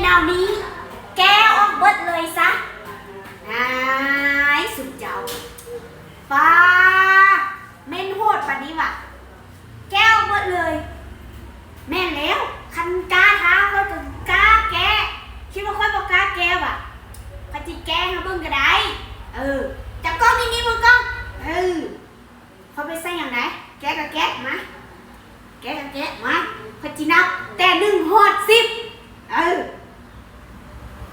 ແນວນີ້ ແກ້ອອກເບິດເລີຍຊະ. ອາຍ ສຸມເຈົ້າ ປ້າ ແມ່ນໂຫດປານນີ້ຫວາ? ແກ້ອອກເບິດເລີຍ. ແມ່ນແລ້ວ ຄັນກ້າທ້າຂ້ອຍກໍກ້າແກ້. ຄິດວ່າຂ້ອຍບໍ່ກ້າແກ້ຫວາ? ຂ້ອຍຊິແກ້ໃຫ້ເບິ່ງກໍໄດ້. ເອີ ຈັບກ້ອງນີ້ໆ ມືກ້ອງ. ເອີ ຂ້ອຍບໍ່ໄດ້ໃສ່ຫຍັງໃດ. ແກ້ກໍແກ້ມາ ແກ້ກໍແກ້ມາ. ຂ້ອຍຊິນັບແຕ່ໜຶ່ງຮອດສິບ. ເອີ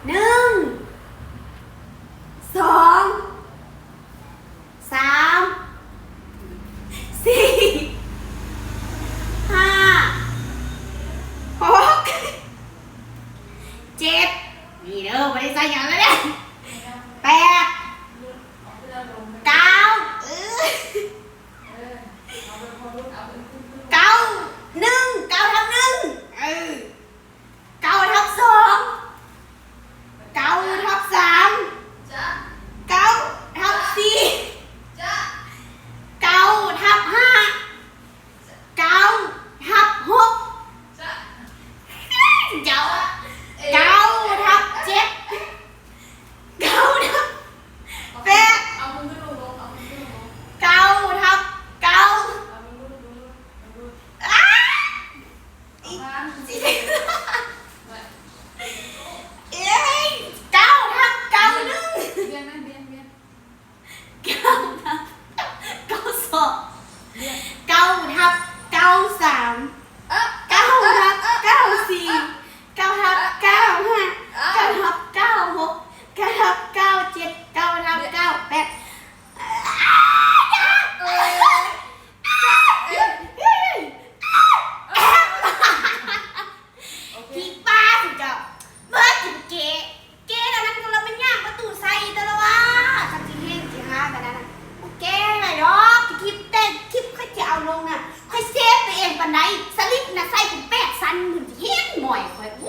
ໜຶ່ງ ສອງ ສາມ ສີ່ ຫ້າ ຫົກ ເຈັດ ນີ້ເດີ ບໍ່ໄດ້ໃສ່ຫຍັງເລີຍເດ້ ແປດ ເກົ້າ ເອີ ເກົ້າ ໜຶ່ງ ເກົ້າທັບໜຶ່ງ ເອີ ເກົ້າທັບສອງ ເກົ້າທັບສາມ ເກົ້າທັບສີ່ ເກົ້າທັບຫ້າ ເກົ້າທັບຫົກ ເຈົ້າ ເກົ້າທັບເຈັດ ເກົ້າທັບແປດ ເກົ້າທັບເກົ້າ ອ້າ ເອີຍ ເກົ້າທັບເກົ້າໜຶ່ງ ເກົ້າທັບເກົ້າສອງ ເກົ້າທັບເກົ້າສາມ ເກົ້າທັບເກົ້າສີ່ ເກົ້າທັບເກົ້າຫ້າ ເກົ້າທັບເກົ້າຫົກ ເກົ້າທັບເກົ້າເຈັດ ເກົ້າທັບເກົ້າແປດ ອີ່ປ້າສຸດເຈົ້າ ເບີດກິນເກ ເກແລ້ວນັ້ນກໍລະມາຍ່າງປະຕູໃສ່ຕະລະວ່າ ຄັນຊິແຮງຊິຫາກັນນັ້ນນະ ບໍ່ແກ້ໃຫ້ດອກ ຄລິບແຕ່ງ ຄລິບຂ້ອຍຊິເອົາລົງນະ ຂ້ອຍເຊຟໄປເອງປານໃດ ສະລິບນະໃສ່ເປັນແປດຊັ້ນ ມັນຊິເຫັນໝ້ອຍຂ້ອຍ ໂອ້